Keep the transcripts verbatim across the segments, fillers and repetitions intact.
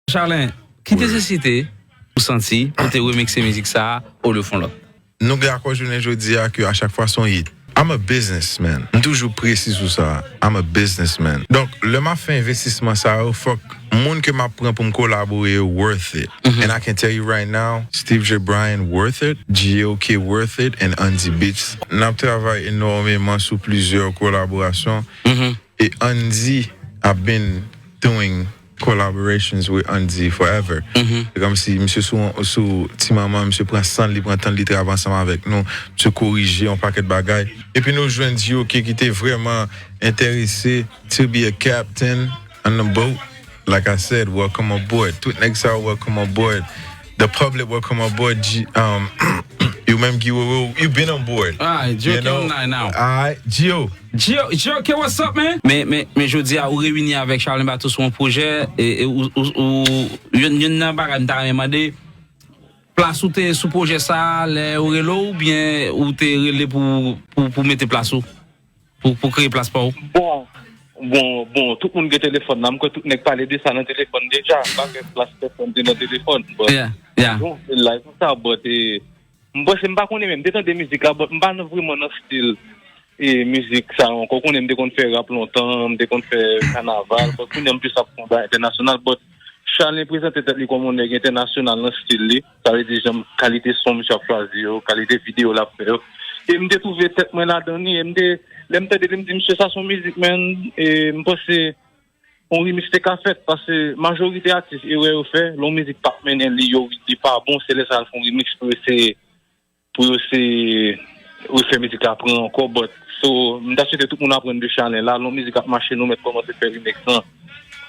Charlin, ki nesesite ou santi pou te remikse mizik sa a olye fon lòt? Nou gen akò jounen jodi a ke a chak fwa se yon hit. I'm a businessman. M toujou presi sou sa. I'm a businessman. Donk, lè m ap fè envestisman sa yo, fòk moun ke m ap pran pou m kolabore yo worth it. And I can tell you right now, Steve J. Bryan worth it, G O K worth it, and Andy Beats. N ap travay enòmeman sou plizyè kolaborasyon. E Andy, I've been doing collaborations with Andy forever. Se kòmsi misye sou, sou ti manman, misye pran san, li pran tan, li travay ansanm avèk nou, misye korije yon pakèt bagay. Epi nou jwenn G O K ki te vrèman enterese to be a captain on the boat. Like I said, welcome aboard. Tout nèg sa yo, welcome aboard. The public, welcome aboard. G, um, you menm Guerrero, you been on board. Alright, Gio, you know? All right, Gio. Gio, Gio, okay, what's up, man? Men, men, men jodi a, ou reyini avèk Charlin Bato sou yon pwojè, e, e ou, ou, ou, youn, youn nan bagay m ta renmen mande, plas ou te sou pwojè sa a, lè yo rele w, oubyen ou te rele pou, pou, pou mete plas ou? Pou, pou kreye plas pa w? Bon, bon, bon, tout moun gen telefòn la. M kwè tout nèg pale de sa nan telefòn deja. M pa kwè plas pèsonn te nan telefòn. But, yeah, yeah. Bon, se live sa, but, eh, m panse m pa konnen menm. M te tande mizik la, but m pa nan, vrèman nan stil, eh, mizik sa ankò. Ou konnen m te konn fè rap lontan, m te konn fè kanaval, but kounye a m plis ap fè yon bagay entènasyonal, but Charlin prezante tèt li kòm yon nèg entènasyonal nan stil li. Sa vle di jan kalite son misye ap chwazi yo, kalite videyo l ap fè yo. E m te twouve tèt mwen ladan li, e m te, lè m tande li, m di, "Misye, sa se yon mizik, man." E m panse yon remix te ka fèt, paske majorite atis, erè yo fè, lè yon mizik p ap mennen li, yo, li pa bon, se lè sa y al fè yon remix pou yo eseye pou yo se refè mizik la pran ankò, but, so, m ta swete tout moun aprann de Charlin la, lè yon mizik ap mache, nou mèt kòmanse fè remix lan,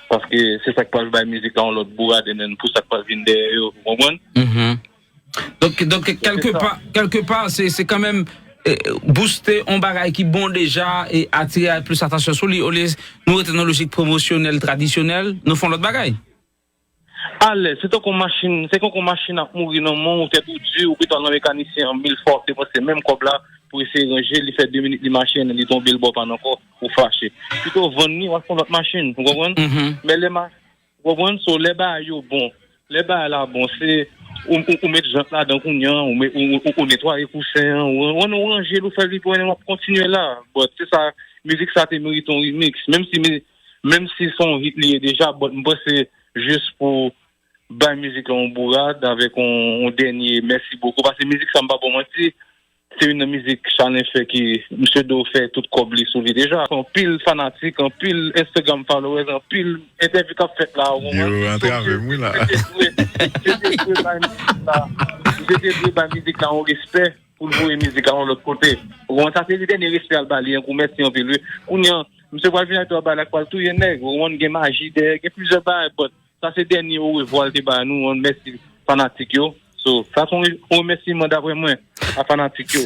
paske se sa k pral bay mizik la yon lòt bourad, and then pou sa k pral vin dèyè yo, ou konprann? Donk, donk, kèlke pa, kèlke pa, se, se kanmenm, eh, booste yon bagay ki bon deja e atire plis atansyon sou li, olye nou rete nan lojik pwomosyonèl, tradisyonèl, nou fè yon lòt bagay. Alèz, se tankou machin, se tankou machin ap mouri nan men w, tèt ou di, ou pito al nan mekanisyen an mil fwa, w ap depanse menm kòb la pou eseye ranje, li fè de minit li mache, li tonbe, l ba w pàn ankò, ou fache. Pito w vann li, w al fè yon lòt machin, ou konprann? Men lè ma-, ou konprann? So, lè bagay yo bon, lè bagay la bon, se ou, ou, ou met jant ladan kounye a, ou, met, ou, ou, ou netwaye kousen an, ou, ou, ou ranje l, ou fè l pi pwòp, w ap kontinye la. But se sa, mizik sa te merite yon remix. Menm si, menm si se yon hit li ye deja, but m panse jis pou bay mizik la yon bourad avèk yon, yon dènye mèsi bokou. Paske mizik sa, m pa ba w manti, se youn nan mizik Charlin fè ki misye do fè tout kòb li sou li deja. Anpil fanatik, anpil Instagram followers, anpil entèvyou k ap fèt la, ou konprann? Yo antrave m, wi, la. Misye te dwe, misye te dwe bay mizik la, misye te dwe bay mizik la yon respè pou l voye mizik la yon lòt kote. Ou konprann? Sa se li dènye respè al ba li, an, kou mèsi anpil, wi. Kounye a, misye pral vin ak yon bagay la k pral touye nèg, ou konprann? Gen maji dèyè, gen plizyè bagay, but sa se dènye orevwa l te ba nou, yon mèsi fanatik yo. So, sa se yon re-, yon remèsiman daprè mwen a fanatik yo.